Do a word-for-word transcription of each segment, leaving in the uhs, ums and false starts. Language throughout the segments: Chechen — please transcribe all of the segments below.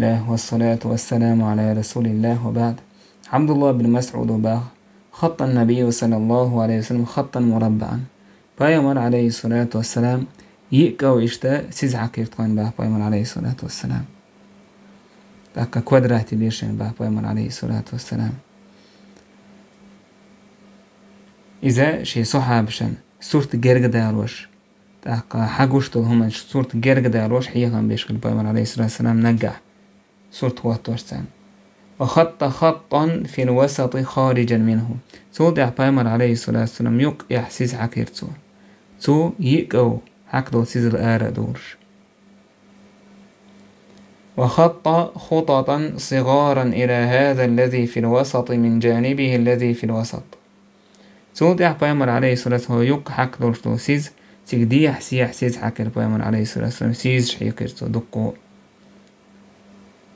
Алхамдулиллах, вассалату вассаламу аля расулиллах, ва баъд. Абдуллах бин Масъуда бах: «Хаттан набийю саллаллаху алейхи ва саллям хаттан мураббаъан». Пайхамар, алейхи салату вассалам, йиъ кӀов иштта сиз хьакхира тхона бах пайхамар, алейхи салату вассалам. ТӀаккха квадрате бира шайна бах пайхамар, алейхи салату вассалам. Иза шен сахьабашна сурт герга далош, тӀаккха хьагуш долу хӀуманаш сурт герга далош хьехам беш хилла пайхамар, алейхи салату вассалам, наггахь сурт хӀоттош царна. «Ва хатта хаттан фил васати хариджан минху». Цул тӀаьхьа пайхамар, алейхи салату вассалам, юккъехь сиз хьакхира цо. Цо йиъ кӀов хьакхадолу сизал ара а долуш. «Ва хатта хутатан сигаран ила хаза аллази фил васати мин джанибихи аллази фил васат». Цул тӀаьхьа пайхамар, алейхи салату вассалам, юккъе хьакхадолуш долу сиз, цига дехьа-сехьа сиз хьакхира пайхамар, алейхи салату вассалам, сизаш хьекхира цо дуккха.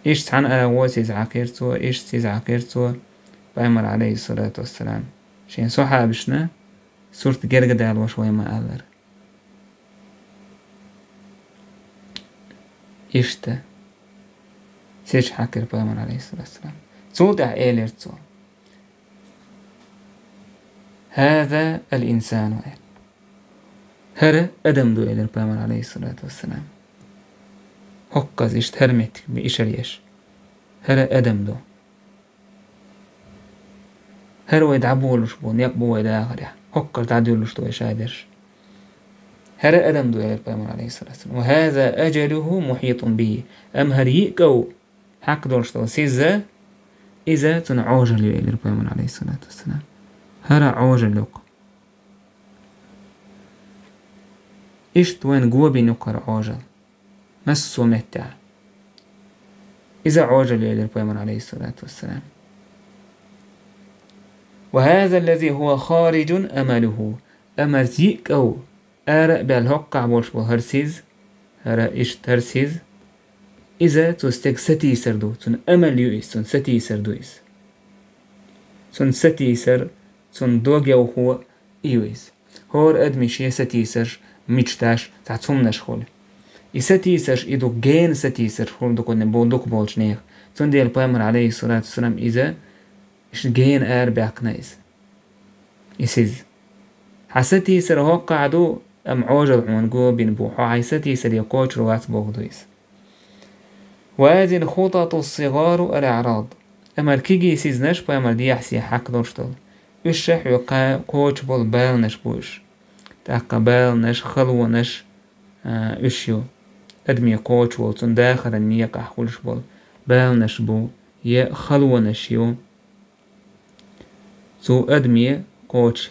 Иштта цхьана агӀо сиз хьакхира цо, иштта сиз хьакхира цо, пайхамар, алейхи салату вассалам. Шен сахьабашна сурт герга далош вай ма-аллара. Иштта сиз хьакхира пайхамар, алейхи салату вассалам. Цул тӀаьхьа элира цо: «Хаза ал-инсану», — аьлла. «ХӀара адам ду», — элира пайхамар, алейхи салату вассалам. ХӀокхуза иштта хӀара меттиг бу ишар еш. «ХӀара адам ду. ХӀара вай дӀаболуш бу, некъ бу вай дахарехь. ХӀокхара дӀадуьллуш ду вай шадерш. ХӀара адам ду», — элира пайхамар, алейхи салату вассалам. «Ва хаза аджалуху мухьитун бихи». Амма хӀара йиъ кӀов хьакхадолуш долу сиз, иза цуьнан Ӏожалла ю, элира пайхамар, алейхи салату вассалам. ХӀара Ӏожалла ю-кх. Иштта вайна го бина ю-кх хӀара Ӏожалла. Массо а меттехь. Иза Ӏожалла ю, элира пайхамар, алейхи салату вассалам. «Ва хаза аллази хува хариджун амалуху». Амма хӀара йиъ кӀов ара а баьлла хӀоккхахь болуш болу хӀара сиз, хӀара иштта хӀара сиз, иза цу стеган сатийсар ду, цуьнан амал ю иза, цуьнан сатийсар ду иза. Цуьнан сатийсар, цуьнан дог йовхо ю иза. ХӀора адамийн шен сатийсарш, мечташ, цхьа цхьа хӀуманаш хуьлу. И сатийсарш, и дукха гена сатийсарш хуьлу дукха, дукха болчу нехан. Цундела пайхамар, алейхи салату вассалам, иза иштта гена ара баьккхина иза. И сиз. Хьан сатийсар хӀоккхахь ду, амма Ӏожалла хьуна го бина бу, хьо хьайн сатийсаре кхочур вац бохург ду иза. «Ва хазихил хутату ссигару ал-аърад». Амма кегий сизнаш, пайхамар, дехьа-сехьа хьакхадолуш долу, уьш ша хьоьга кхочуш болу баланаш бу уьш. ТӀаккха баланаш, халонаш, а, уьш ю. Адамийн кхочуш волу, цуьнан дахаран некъахь хуьлуш болу баланаш бу, я халонаш ю. Цу адаме кхочуш.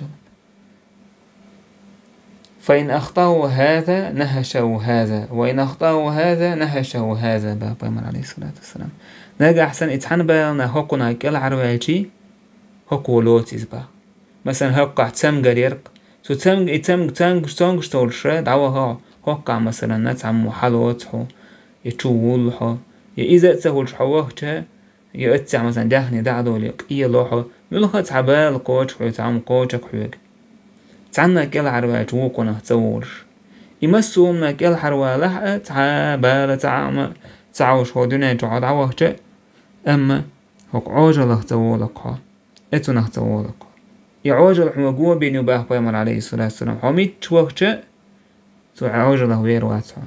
«Фа ин ахтау хаза, нахашау хаза, ва ин ахтау хаза, нахашау хаза», — бах пайхамар, алейхиссалату вассалам. Нагахь санна и цхьана баланах хӀокхунах кӀелхьарваьлчий, хӀокхо лоцу иза бах. Масалан, хӀокхахь цамгар яра-кх. Цу цамг-, и цамг-, цамгаш, цамгаш цовлуш дӀаваха хьо, хӀокхахь, масалан, цхьаммо хьалоцу хьо, я чу вуллу хьо, я иза а ца хуьлуш хьо вахча, я оццехь, масалан, даьхни дӀа а долий, къело хьо, муьлхха а цхьа бала кхочу хьоьга, цхьа хӀума кхочу-кх хьоьга. Цхьаннах кӀелхьарваьлча вукхунах ца волуш. И массо а хӀуманах кӀелхьарвалахь а, цхьа а бала, цхьа а хӀума ца хьовш хьо дуьнен чу хьо дӀавахча, амма хӀокху Ӏожаллах ца волу-кх хьо, эцунах ца волу-кх хьо. И Ӏожалла хьуна го бина ю бах пайхамар, алейхиссалату вассалам, хьо мичча вахча, цу Ӏожаллах вер вац хьо.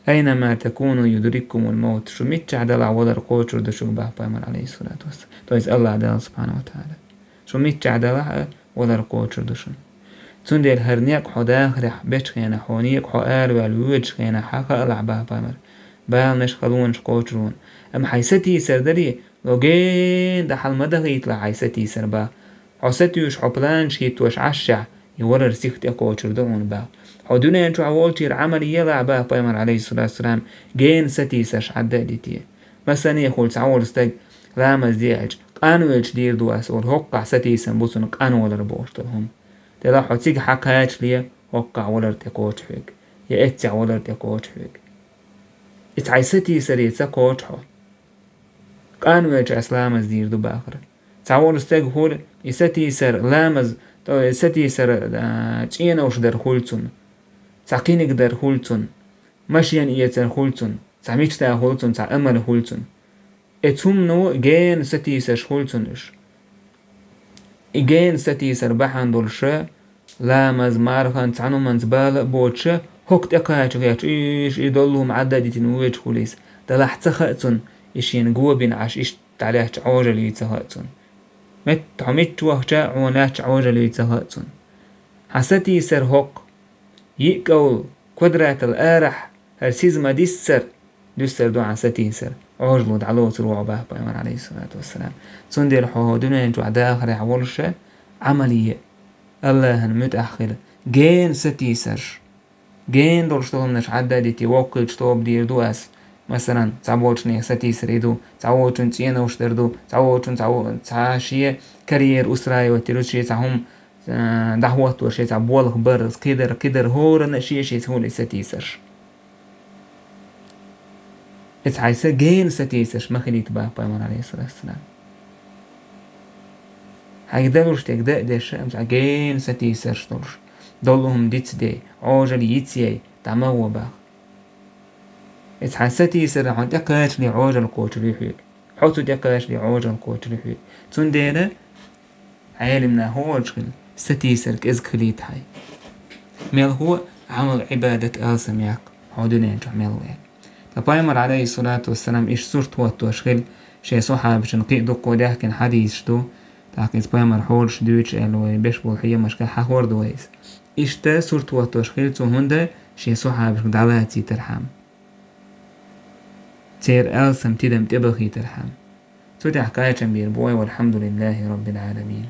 «Айнама такуну юдриккумул маут». Шу миччахь далахь валар кхочур ду шуьга бах пайхамар, алейхиссалату вассалам. То есть Аллах Дала субхьанаху ва тааля. Шу миччахь далахь а валар кхочур ду шуна. Цундела хӀара некъ хьо дахарехь бечу хенахь, хьо некъа хьо араваьлла воьдучу хенахь хьан хаалахь бах пайхамар. Баланаш, халонаш кхочур ву хьуна. Амма хьайн сатийсар дарий, логена дахьал ма дахийталахь хьайн сатийсар бах. Хьо сатуьйсуш, хьо планаш хӀиттош Ӏашшехь, и валар сиха тӀекхочур ду хьуна бах. Хьо дуьнен чохь волчуьра Ӏамал елахь бах пайхамар, алейхиссалату вассалам, гена сатийсарш хьан да а дитий. Масане хуьлу цхьа волу стаг ламаз де аьлча, къанвелча дийр ду ас олу, хӀокхахь сатийсам бу цунна къанвалар бохуш долу хӀума. Делахь хьо цига хьан кхачале, хӀокхахь валар тӀекхочу хьоьга, я эццехь валар тӀекхочу хьоьга. И цхьа сатийсаре ца кхочу хьо. Къанвелча ас ламаз дийр ду бахара. Цхьа волу стаг хуьлу, и сатийсар ламаз, то, и сатийсар, а, чӀенаш дар хуьлу цунна. Цхьа кхиниг дар хуьлу цунна. Машен эцар хуьлу цунна. цхьа мечта хуьлу цунна, цхьа амал хуьлу цунна. Э, цу хӀумано гена сатийсарш хуьлу цунна уьш. И гена сатийсар бахьана долуш, ламаз, мархан, цхьана хӀуманца бала а боцуш, хӀокху тӀекхача хеташ, уьш и долу хӀума Ӏадда а дитина воьдуш хуьлу иза. Делахь ца хаьа цунна, и шена го бина Ӏаш, иштта дӀалаьцча Ӏожалла юй ца хаьа цунна. Метта хьо мичча вахча а, хьуна лаьцча Ӏожалла юй ца хаьа цунна. Хьан сатийсар хӀокху, йиъ кӀовла квадратал арахь, хӀара сиз ма-диссара, дуьсур ду хьан сатийсар, Ӏожалло дӀалоцур ву хьо, бах пайхамар, алейхиссалату вассалам. Цундела хьо дуьнен чохь дахарехь волуш, Ӏамал е, Аллахьан муьтӀахь хила, гена сатийсарш. Гена долуш долу хӀуманаш Ӏадда а дитий, воккха хилча тоба дийр ду ас. Масалан, цхьаболчунна сатийсар и ду, цхьаволчун цӀенош дар ду, цхьаволчун цхьа во-, цхьа шен карьера устраивать дийр ду, шен цхьа хӀума, а, дӀахӀоттор, шен цхьа болх бар, кхидар, кхидар, хӀоранна а шен-шен цхьа хӀума сатийсарш. Иза хьайн са гена сатийсарш ма хилийта, бах пайхамар, алейхиссалату вассалам. Хьайга далуш дерг дан а деш, амма цхьа гена сатийсарш долуш, долу хӀума дицдей, Ӏожалла йицъей, дӀа ма гӀо, бах. Иза хьайн сатийсар хьуна тӀекхачале Ӏожалла кхочур ю хьоьга. Хьо цу тӀекхачале Ӏожалла кхочур ю хьоьга. Цундела Ӏелам нах хӀун олуш хила, сатийсар кӀезиг хилийта хьайн. Мелхо а Ӏамал, Ӏибадат алсам яккха, хьо дуьнен чохь мел ву. Ткъа пайхамар, алейхиссалату вассалам, иштта сурт хӀоттош хила, шен сахьабашна кхин а дуккха даьхкина хьадисаш ду, тӀаккха иза пайхамар хьолаш дуьйцуш аьлла вай беш болу хьемашка хьахор ду вай иза. Иштта сурт хӀоттош хила цо, хӀунда шен сахьабашка дӀалацийтархьама. Церан алсам, тидам тӀебахийтархьама. Цу тӀехь кхачам бийр бу вай, валхьамдулиллахи роббил Ӏаламин.